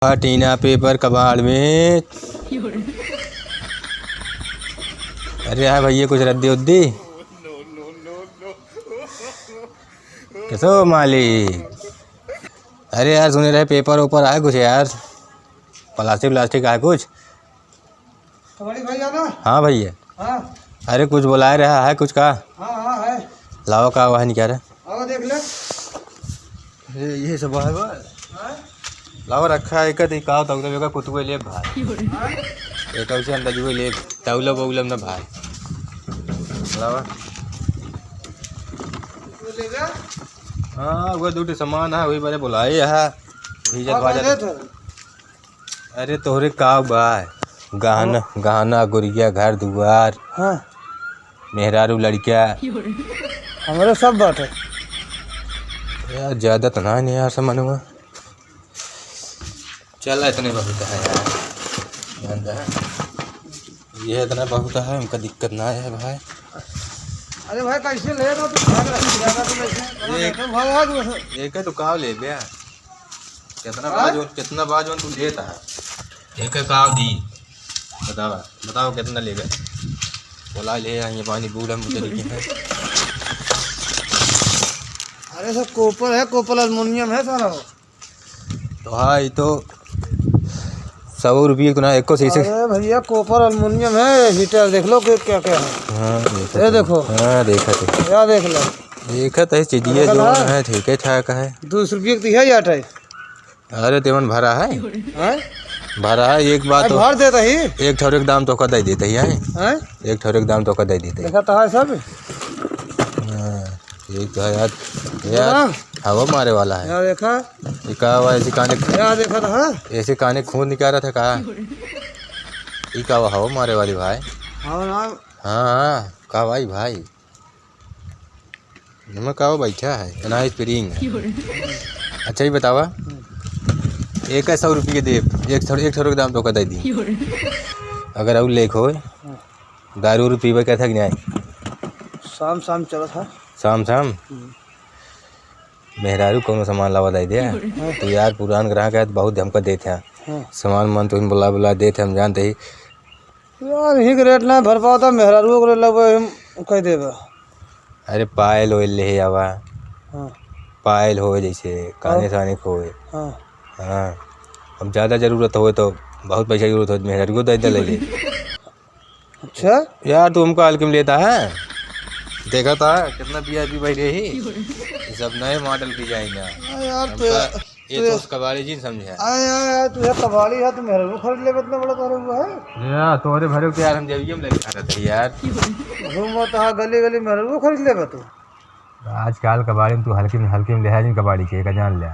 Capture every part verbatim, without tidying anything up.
हाँ, टीना पेपर कबाड़ में। अरे यार भैया, कुछ रद्दी उद्दी। कैसे हो मालिक? अरे यार, सुने रहे पेपर ओपर आए कुछ यार, प्लास्टिक व्लास्टिक आए कुछ। कबाड़ी भैया ना? हाँ भैया। हाँ। अरे कुछ बुलाए रहा है कुछ का? हाँ, हाँ, है। लावा का वह निकाल रहा। आवा देख ले। ये, ये सब है बस। हाँ? लावा रखा है, एक आध का तौला बेगा कुतुए ले भाई। हाँ? एक उसे अंदाजुए ले, तौला बौला ना भाई। लावा। कुतुए लेगा? हाँ, वो दो ठे सामान है, वही बारे बुलाए है। भीजत हाँ, भाजत। दे दो। अरे तोहरे का बा? गहना, हाँ। गहना, गुरिया, घर दुआर, हाँ। मेहरारू, लड़किया। हमरे सब बाटे। यार, ज्यादा तो ना नहीं यार, समझ में। चल, इतने बहुत है यार। जानता है? ये इतना बहुत है, हमका दिक्कत ना है भाई। अरे भाई, कैसे ले रहा तू? भाग रहा, ज्यादा तो नहीं है। एक, भाग, भाग, भाग। एक है तो का ले बे? कितना हाँ? बा जोन, कितना बा जोन तू लेता है? एक है का दी? बतावा, बताओ कितना लेबे? बोला ले, ये पानी बूढ़ा मुझे लेके है। अरे सब कॉपर है, कॉपर एल्युमिनियम है सारा। तो हाँ, ये तो सौ रुपये को ना, एक को शीशे। अरे भैया, कॉपर एल्युमिनियम है, हीटर देख लो कि क्या क्या है। हाँ, देखा ये तो। देखो। हाँ, देखा तो। या देख लो। देखा तो है, चीजिए देखा जो था? है, ठीक है, ठाक है। दो सौ रुपये की तो है यार टाइप। अरे, तेमन भरा है। हैं? भरा है, एक बात अरे, तो भर देता ही। एक ठौरे के दाम तो का दे देता ही है। हैं? एक ठौरे के दाम तो का दे देता ही। देखा तो है सब। हाँ। एक तो है यार, यार, हाँ। हवा मारे वाला है। यार देखा। ये का हुआ, ऐसे काने, यार देखा तो, हाँ। ऐसे काने खून निकाल रहा था का? ये का हुआ, हवा मारे वाली भाई? हाँ ना। हाँ, हाँ, का भाई, भाई? इनमें का हुआ, बैठा है, ना स्प्रिंग है। अच्छा, ये बतावा, हम्म। एक है सौ रुपये देब, एक ठौरे, एक ठौरे के दाम तो का दे दी। अगर और लेख होए, हाँ। दारू उरू पीबे के था कि नहीं? शाम शाम चलत है। शाम शाम? हम्म। मेहरारू कौनो सामान लावा दे दे। हाँ। तो यार पुरान ग्राहक है तो बहुत हमका देत है। हाँ। सामान मन तो बुला बुला देत है, हम जानते ही। यार, ही के रेट ना भर पावता, मेहरारू के रेट लगभग हम कह देबे। अरे पायल ओयल ले आवा। हाँ। पायल होए जैसे, काने हाँ। साने के होए। हाँ। हाँ। अब ज्यादा जरूरत होए तो बहुत पैसा जरूरत होए, मेहरारू को दे दे ले ले। अच्छा? यार, तू हमको हल्के में लेता है? देखा था, कितना वी आई पी बैठे ही। ये सब नए मॉडल डिजाइन है। हाँ यार, तो हमका यार, ये तो तो उस कबाड़ी जी समझे। अरे यार, यार, तू यार कबाड़ी है, तू मेहरारू खरीद लेबे, इतना बड़ा तोहरे हुआ है। यार, तोहरे भरे के यार, हम जेबिये में लेके खाता था यार। घूमत हा गली गली, मेहरारू खरीद लेबे तू। आजकल कबाड़ी में तू हल्के में, हल्के में लेहा जिन कबाड़ी के, एका जान ले।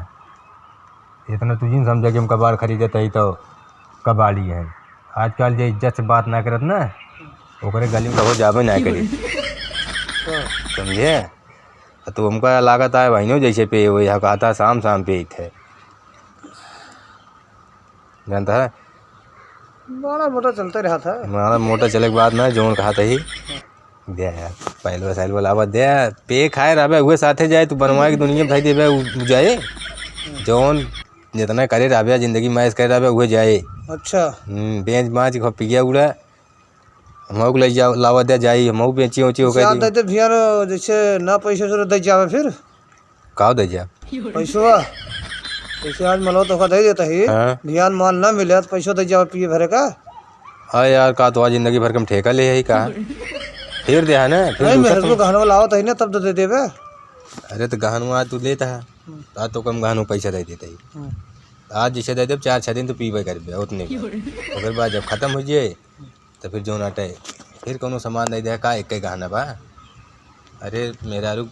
इतना तू जिन समझा कि हम कबाड़ खरीदत हई तो कबाड़ी है। आजकल जे इज्जत से बात ना करत ना, ओकरे गली में कबो जाबे ना करी। हाँ। समझे? आ तू हमका लागत है वहिनो जैसे पे, वही कहता शाम शाम पे ही थे। जानता है? माड़ा मोटा चलते रहत है। माड़ा मोटा चले के बात ना, जौन कहत ही। दे यार, पहलवा सैलवा लावा दे। पे खाए रहबे, उहे साथे जाए, तू बनवाए के दुनिया में धई देबे, उ, उ जाए। जौन जितना करे रहबे, जिंदगी में ऐश करे रहबे, उहे जाए। अच्छा। हम्म, बेच बाच के पिया उड़ा। हमहू के लइ जाओ, लावा दे जाई, हमहू बेची उची ओके ज्यादा दी। दे भियान, जैसे ना पैसा से दे जावे फिर। का दे जा? पैसवा? जैसे आज मलवा तोहका दे देता ही, हाँ। भियान माल ना मिले तो पैसा दे जावे पिए भरे का। हाँ यार, का तो आज जिंदगी भर के हम ठेका ले ही का? फिर दे है ना, फिर नहीं, दूसरा मेहरारू तुम गहनवा लावत ही ना, तब तो दे देबे। अरे तो गहनवा आज तू लेता है, हम्म। आज तो कम गहनवा पैसा दे देता ही। हम्म। आज जैसे दे देब, चार छह दिन तो पीबे करबे, उतने में। ओकर बाद जब खत्म हो जाए, तो फिर जौन आटे, फिर कौनो सामान नहीं दे का, एक गहना बा। अरे, मेहरारू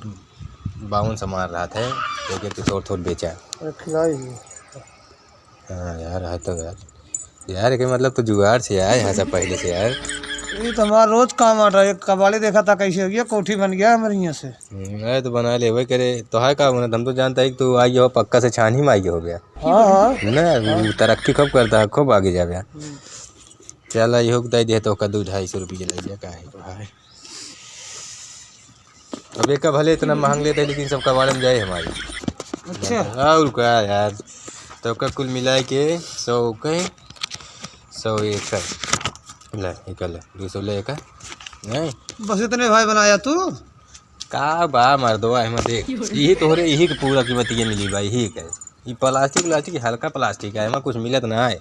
बावन सामान रहत है, एक एक थोड़ थोड़ बेचा। अरे, खिलाई ही। हाँ यार, है तो यार। यार, के मतलब तो जुगाड़ से आए हैं सब पहले से यार। ये तो हमारा रोज काम आटा, एक कबाड़ी देखा था कैसे हो गया, कोठी बन गया हमारे यहाँ से। हम्म, अरे तो बना ले, वही करे, तो है का, हम तो जानता है कि तू आई हो, पक्का से छानी में आई हो गया। हाँ, हाँ। ना, वो तरक्की खूब करता है, खूब आगे जावे। हम्म। चला, इहो के दे दे तो ओका दू ढाई सौ रुपये ले जा, काहे को भाई। अब एका भले इतना महंग लेते, लेकिन सब कबाड़ में जाए हमारी। अच्छा। और का यार, तो का कुल मिलाए के सौ के, सौ एक है। ले, एक ले, दो सौ ले एक है। नहीं। बस इतने भाई बनाया तू? का बा मर्दवा, एमा देख, यही तोहरे, यही के पूरा कीमत ये मिली बा, यही के। ई प्लास्टिक, प्लास्टिक, हल्का प्लास्टिक है, एमा कुछ मिलत ना है।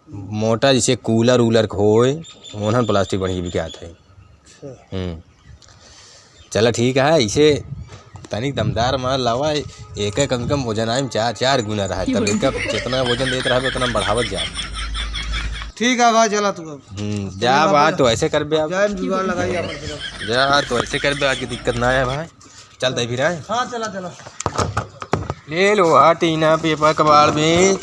मोटा जैसे कूलर उलर के होए, ओनहन प्लास्टिक बढ़िया बिकात है। अच्छा। हम्म। चला ठीक है, इसे तनिक दमदार माल लावा, एक कम से कम वजन आए में चार, चार गुना रहा है। तब एक जितना वजन देत रहा, उतना बढ़ावत जा। ठीक है भाई, चला तू अब। हम्म, जा चला बा, भाई। तो ऐसे करबे अब। जाए जुगाड़ लगाई अपन फिर अब। जा, तो ऐसे करबे, आज की दिक्कत ना है भाई। चल दे फिर, आए। हाँ, चला, चला। ले लो, हाँ, टीना, पेपर, कबाड़ में।